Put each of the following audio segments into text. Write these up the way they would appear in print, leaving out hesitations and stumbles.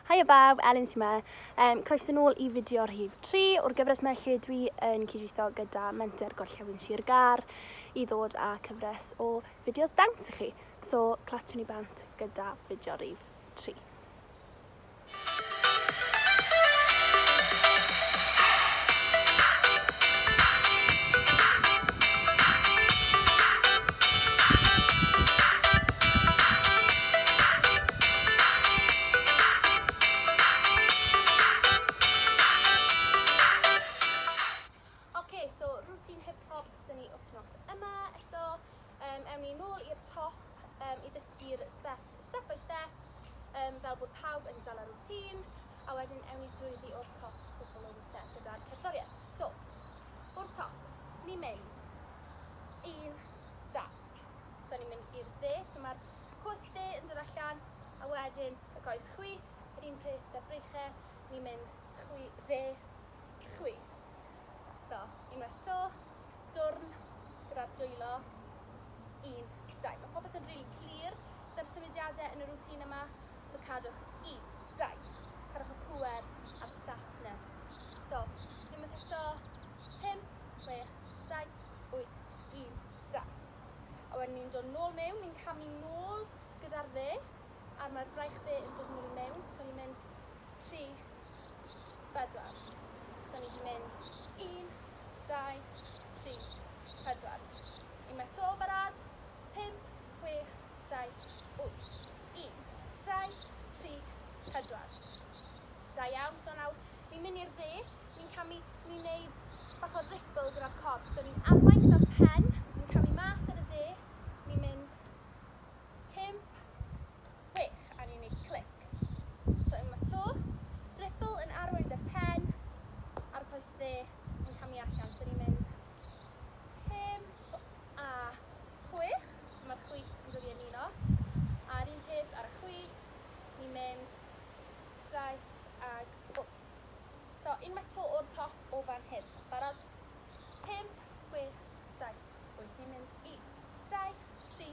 Haia bawb, Elin sy'n 'ma. Um, croeso nôl i fideo rhif 3 o'r gyfres yma lle dwi yn cydweithio gyda Menter Gorllewin Sir Gâr i ddod â cyfres o fideos dawns i chi. So, clatswn i bant gyda fideo rhif 3. Oce, so routine hip hop sydd ni wythnos yma eto. Um, ewn ni nôl i'r top um, i ddysgu'r steps step by step, um, fel bod pawb yn dal y routine, a wedyn ewn ni drwyddi o'r top cwpl o weithiau gyda'r cerddoriaeth. So, o'r top, ni'n mynd un, dau. So ni'n mynd i'r dde, so mae'r coes dde yn dod allan, a wedyn y coes chwith, yr un peth da'r breichau, ni'n mynd chwi, dde, chwith. So, unwaith to, dwrn gyda'r dwylo, un, dau. Mae popeth yn rili really clir gyda'r symudiadau yn y rwtîn yma, so cadwch un, dau. Cadwch y pŵer a'r sas yna. So, unwaith eto, 5, 6, 7, 8, 1, 2. A wedyn ni'n dod nôl mewn, ni'n camu nôl gyda'r dde, a mae'r braich dde yn dod nôl i mewn, so ni'n mynd 3, 4. So ni wedi mynd 1, 2, 3, 4. Unwaith to, barod? 5, 6, 7, 8. 1, 2, 3, 4. Da iawn, so nawr ni'n mynd i'r dde, ni'n camu, ni'n neud bach o ripple gyda'r corff. So ni'n arwain gyda'r pen, ni'n camu mas ar y dde, ni'n mynd 5, 6, a ni'n neud clics. So unwaith to, ripple yn arwain gyda'r pen, a'r coes dde yn camu allan. So ni'n mynd 5 a 6, so mae'r chwith yn dod i ymuno. A'r un peth ar y chwith, ni'n mynd 7 ag 8. So, unwaith to o'r top o fan hyn. Barod? 5, 6, 7, 8. Ni'n mynd 1, 2, 3,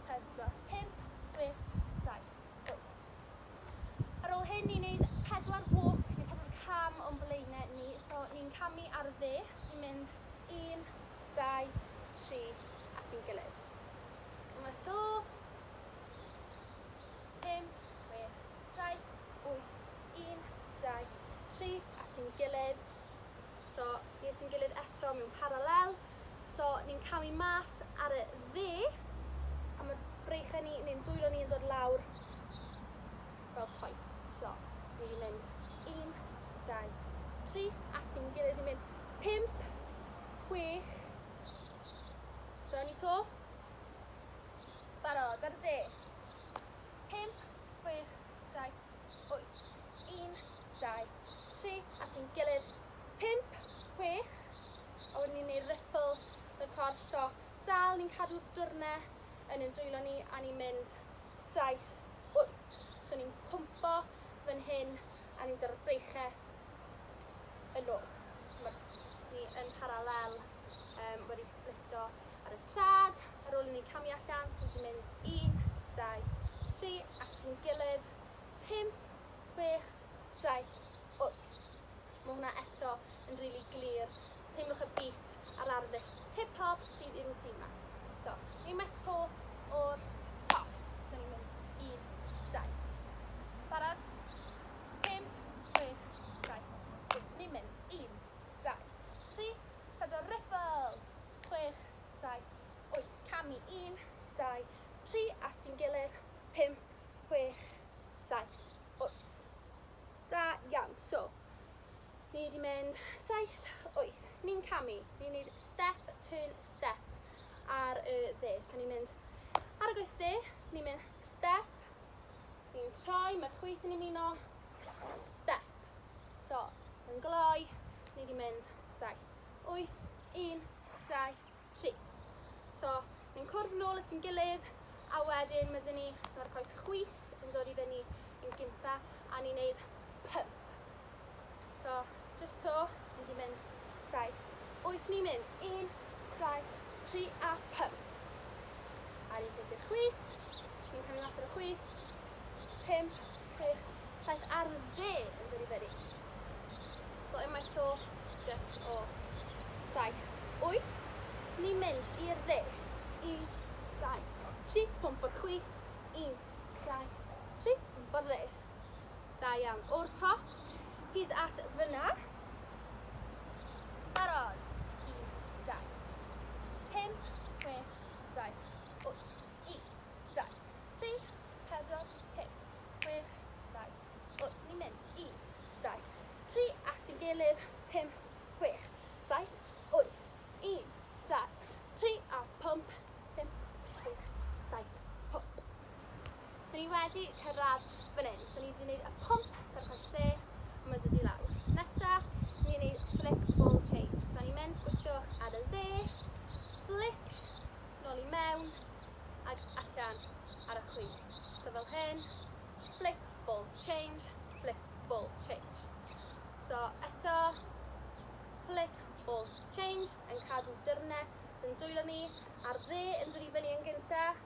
4, 5, 6, 7, 8. Ar ôl hyn, ni'n neud pedwar walk, neu pedwar cam o'n blaenau ni. So, ni'n camu ar y dde. Ni'n mynd 1, 2, 3, at ein gilydd. Unwaith to. 5, 6, 7, 8, 1, 2, 3, at ein gilydd. So, ni at ein gilydd eto mewn paralel. So, ni'n camu mas ar y dde, a mae breichau ni, neu'n dwylo ni yn dod lawr fel point. So, ni wedi mynd 1, 2, 3, at ein gilydd, ni'n mynd 5, 6, so ni to. Barod, ar y dde. 5, 6, 7, 8. 1, 2, 3, at ein gilydd. 5, 6, a wedyn ni'n neud ripple y corff. So, dal, ni'n cadw dwrne yn ein dwylo ni, a ni'n mynd 7, 8. So ni'n pwmpo fan hyn, a ni'n dod breichau yn ôl. So mae ni yn paralel um, wedi splito ar y trad. Ar ôl i ni camu allan, ni wedi mynd 1, 2, 3, at ein gilydd, 5, 6, 7, 8. Mae hwnna eto yn rili really glir. So, teimlwch y beat a'r arddull hip-hop sydd i'r routine yma. So, ni'n mynd to o'r top. So, ni'n mynd 1, 2. Barod? 5, 6, 7, 8. Ni'n mynd 1, 2, 3, 4, ripple! 6, 7, 8. Camu 1, 2, 3, at ein gilydd, 5, 6, 7, 8. Da iawn. So, ni wedi mynd 7, 8. Ni'n camu. Ni'n neud step, turn, step ar y dde. So ni'n mynd ar y goes dde, ni'n mynd step, ni'n troi, mae'r chwith yn ymuno, step. So, yn gloi, ni wedi mynd 7, 8, 1, 2, 3. So, ni'n cwrdd nôl at ein gilydd, a wedyn mae dyn ni, so mae'r coes chwith yn dod i fyny yn gynta, a ni'n neud pump. So, just to, ni wedi mynd 7, 8, ni'n mynd 1, 2, 3 a 5. A ni'n peth i'r chwith, ni'n camu mas ar y chwith, 5, 6, 7 ar y Pump o'r chwith. 1, 2, 3, pump o'r dde. Da iawn. O'r top, hyd at fyna. Barod. 1, 2, 5, 6, 7, 8, 1, 2, 3, 4, 5, 6, 7, 8. Ni'n mynd. 1, 2, 3, at ein gilydd. 5, 6, 7, 8. 1, 2, 3 a 5, 5, 6, 7, 5. So ni wedi cyrraedd fan hyn. So ni wedi gwneud y pump ar coes dde, a mae'n dod i lawr. Nesa, ni'n gwneud flick ball change. So ni'n mynd gwtshwch ar y dde, flick, nôl i mewn, ac allan ar y chwith. So fel hyn, flick, ball change, flick, ball change. So eto, flick, ball change, yn cadw dyrnau dyn dwylo ni, a'r dde yn dod i fyny yn gyntaf,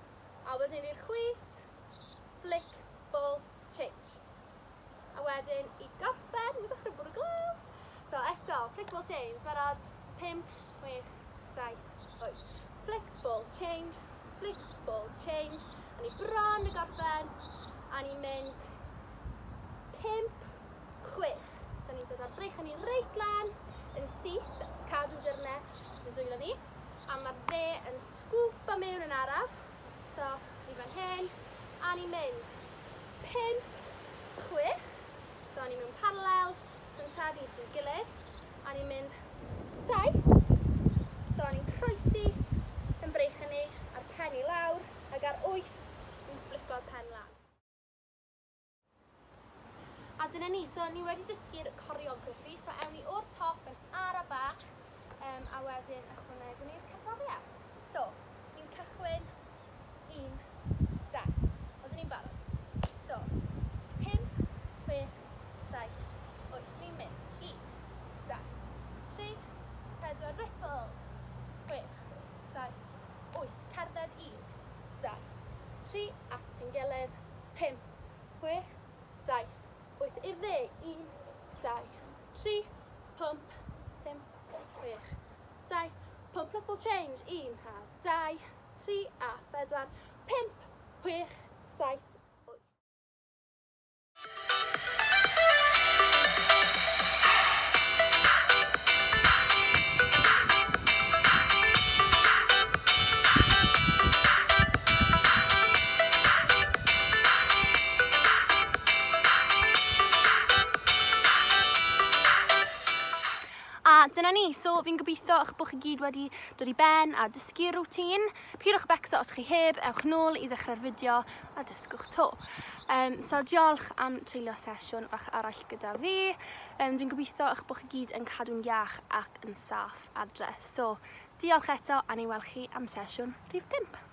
A wedyn i'r chwith, flick, ball, change. A wedyn i gorffen, mi ddechrau bwrw glaw. So eto, flick, ball, change, barod, 5, 6, 7, 8. Flick, ball, change, flick, ball, change. A ni bron y gorffen, a ni'n mynd 5, 6. So ni'n dod â'r breichau ni reit lan, yn syth, cadw dyrnau dyn dwylo ni. A mae'r dde yn sgwpa mewn yn araf. So, ni fan hyn, a ni'n mynd 5, 6. So, ni mewn paralel, dyn traed ni at ein gilydd. A ni'n mynd 7. So, ni'n croesi yn breichau ni a'r pen i lawr, ac ar 8, ni'n fflico'r pen lan. A dyna ni, so ni wedi dysgu'r choreography, so ewn ni o'r top yn ara bach, um, a wedyn ychwanegwn ni'r cerddoriaeth. So, ni'n cychwyn 1, 2. Oedden ni'n barod. So, 5, 6, 7, 8. Ni'n mynd. 1, 2, 3, 4, ripple. 6, 7, 8. Cerdded 1, 2, 3, at ein gilydd. 5, 6, 7, 8 i'r dde, 1, 2, 3, 5, 5, 6, 7, 5, ripple change, 1 a 2, 3 a 4, 5, 6, 7, 8. A dyna ni, so fi'n gobeithio eich bod chi gyd wedi dod i ben a dysgu'r routine. Pidwch becso os chi heb, ewch nôl i ddechrau'r fideo a dysgwch to. Um, so diolch am treulio sesiwn fach arall gyda fi. Um, dwi'n gobeithio eich bod chi gyd yn cadw'n iach ac yn saff adre. So, diolch eto a ni weld chi am sesiwn rhif 5.